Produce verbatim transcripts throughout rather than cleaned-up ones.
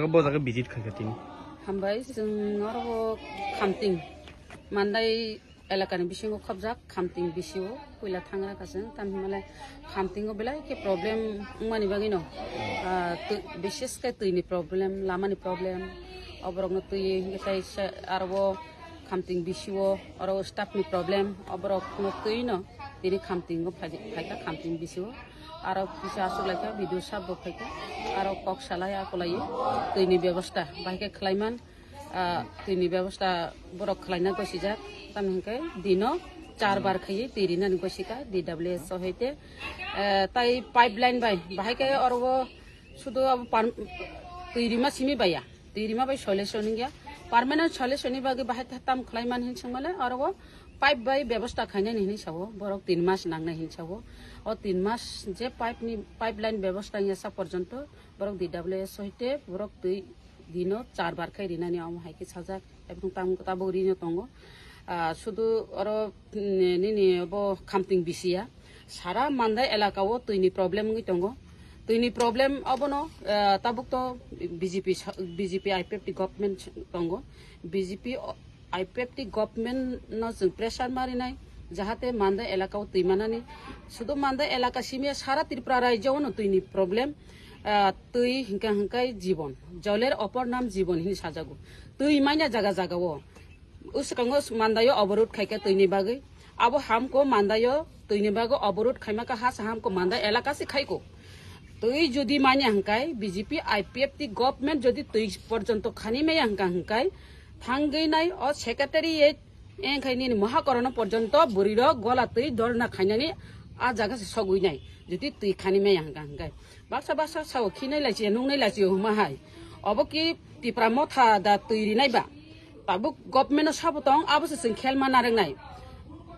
Bo jaga visit khaikha tini. Hambai, chwng oro Khamting, Mandai elakani bisingo khobjak Khamting bisio puila thangra ka chwng, tamni hwnmale Khamtingo belai khe problem wngmani bagwino, ah, twi, bises khe twini problem, lamani problem, oborokno twi hwnkhe tai se aro Khamting bisio oro staff ni problem, oborokno twino tini Khamtingo phai-, phaikha Khamting bisio. Aro kisa aswk laikha, B D O sir bo phaikha, aro kok salai akolai twini bebosta bahai khe khlaiman, ah, twini bebosta borok khlaina gosijak, tamni hwnkhe dino char bar khaiwi twi rinani gosika D W S o hoite. Eh, tai pipeline bai bahai khe oro sudu abo par-, twi rima simi baiya. Twi rima bai solution wngya. Permanent solution ni bagwi bahai tam khlai man hin swngmale oro o pipe bai bebosta khainani hinwi sao. Borok tin mas nangnai hin sao. O tin mas je pipe ni, pipeline bebosta wngya sa porjonto borok D W S hoite borok twi dino char bar khai rinani omo hai khe sajak. Ebong tam tabuk rino tongo. Ah, sudu oro, mm, nini bo Khamting bisiya. Sara Mandai elaka o twini problem wngwi tongo. Twini problem obono, ah, tabuk to B J P sa-, B J P I P F T government tongo. B J P o-, I P F T government no chwng pressure marinai, jahate Mandai elaka o twi manani. Sudu Mandai elaka simiya sara Tripura rajyo o no twini problem. Ah, twi hingka hingkai jibon. Joler opor nam jibon hini sajago. Twi manya jaga jaga o. Uskango Mandaio oborot khaikha twini bagwi. Abo hamko Mandaio twini bagwi oborot khaimaka hasa hamko Mandai elaka se khaiko. Twi jodi manya hingkai B J P I P F T government jodi twi porjonto khani maya hingka hingkai thangwi nai o secretariat engkhai nini mohakorono porjonto bwrwirok gola twi dorna khainani a jaga se sogwi nai jodi twi khani maya hingka hingkai. Baksa baksa sao khinai lai chiya nungnai lai chiya huma hai. Obo ki Tipra motha da twi rinai ba? Tabuk government no sabo tong, abo se chwng khelma narwknai.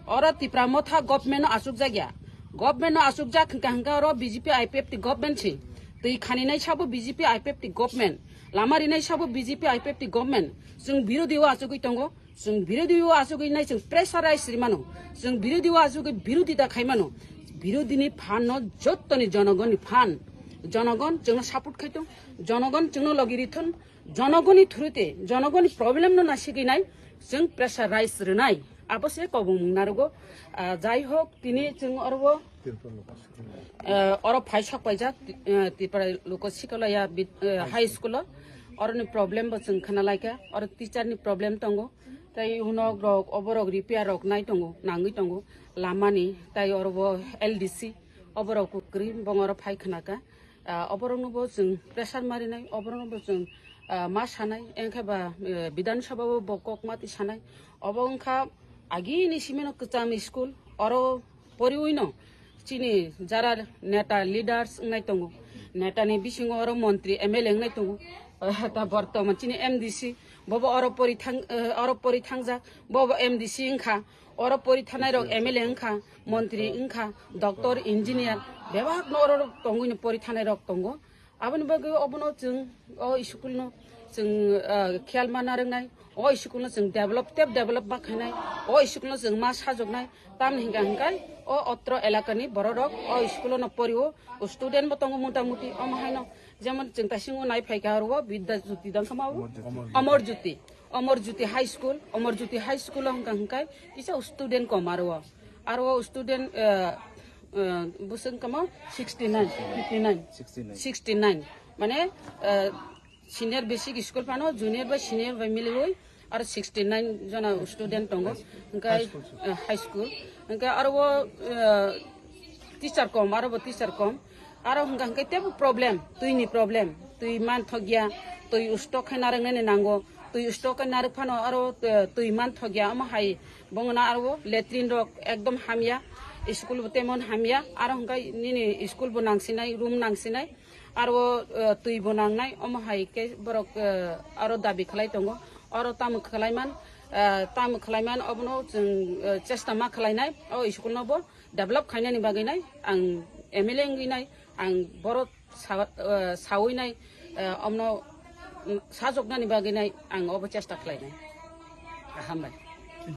Oro Tipra motha government no achukjak ya. Government no achukjak hingka hingka oro B J P I P F T government se. Twi khaninai sabo B J P I P F T government. Lama rinai sabo B J P I P F T government. Chwng birodhi o achugwi tongo. Chwng birodhi o achugwi nai chwng pressurize rimano. Chwng birodhi o achugwi birodhita khaimano. Birodhini phan no jottoni jonogonni phan. Jonogon chwngno support khaitong. Jonogon chwngno logi rithon. Jonogoni thurute, jonogoni problem no nasigwi nai chwng pressurize rwnai. Abo se kobong mung narugo. Ah, jai hok, tini chwng oro, ah, oro phai sok paijak, ah, Tripura Loko Sikalaya bid-, ah, high school o. Oroni problem bo chwng khna laikha. Oro teacher ni problem tongo. Tai hunok rok, oborok repair rok nai tongo, nangwi tongo. Lamani, tai oro bo L D C, oborok kwrwi bongoro phai khna kha. Ah, oborokno bo chwng pressure marinai, oborokno bo chwng, ah, ma sanai, engkhe ba, eh, Bidhan Sabha o bo kok ma twi sanai. Obo wngkha agini simino kwcham school, oro poriwino chini jara neta leaders wngnai tongo. Neta ni bisingo oro montri M L A wngnai tongo. Ah, ta bortoman chini M D C, bobo oro pori thang, eh, oro pori thangjak, bobo M D C wngkha. Oro pori thanai rok M L A wngkha, montri wngkha, doctor, engineer, bebak no oro tongwi no pori thanai rok tongo. Aboni bagwi obono chwng o school no chwng, ah, khiyal ma narwknai, o school no chwng develop tep develop ma khainai, o school no chwng ma sajoknai, tamni hingka hingkai o otro elakani borok rok o school no porio, o student bo tongo mota moti, omo haino jemon chwng taisingo nai phaikha oro o Vidya Jyoti dangkha ma o? Amar Jyoti. Amar Jyoti. Amar Jyoti High School, Amar Jyoti High School o hingka hingkai kisa student kom aro o. Aro o student, eh, eh, bwswk wngkha mo sixty nine, fifty nine. Sixty nine. Sixty nine. Mane, eh, senior basic school phano junior bai senior bai miliwi aro sixty nine jona student tongo. Hingkai, eh, high school. Hingkai aro o, eh, teacher kom, aro bo teacher kom. Aro hingka hingke tebo problem, twi ni problem, twi manthokya, twi ustok khe narwknani nango, twi ustok khe narwk phano aro, eh, twi manthokya, omo hai bongna aro latrine rok ekdom hamya, school bo temon hamya, aro hingke nini school bo nangsinai, room nangsinai, aro, eh, twi bo nangnai, omo hai khe borok, eh, aro dabi khlai tongo, oro tamo khlai man, eh, tamo khlai man, obono chwng, eh, chesta ma khlai nai, o school no bo develop khainani bagwi nai ang M L A wngwi nai ang borok sa-, eh, sawi nai, eh, omno, mm, sajoknani bagwi nai ang obo chesta khlai nai. Hambai.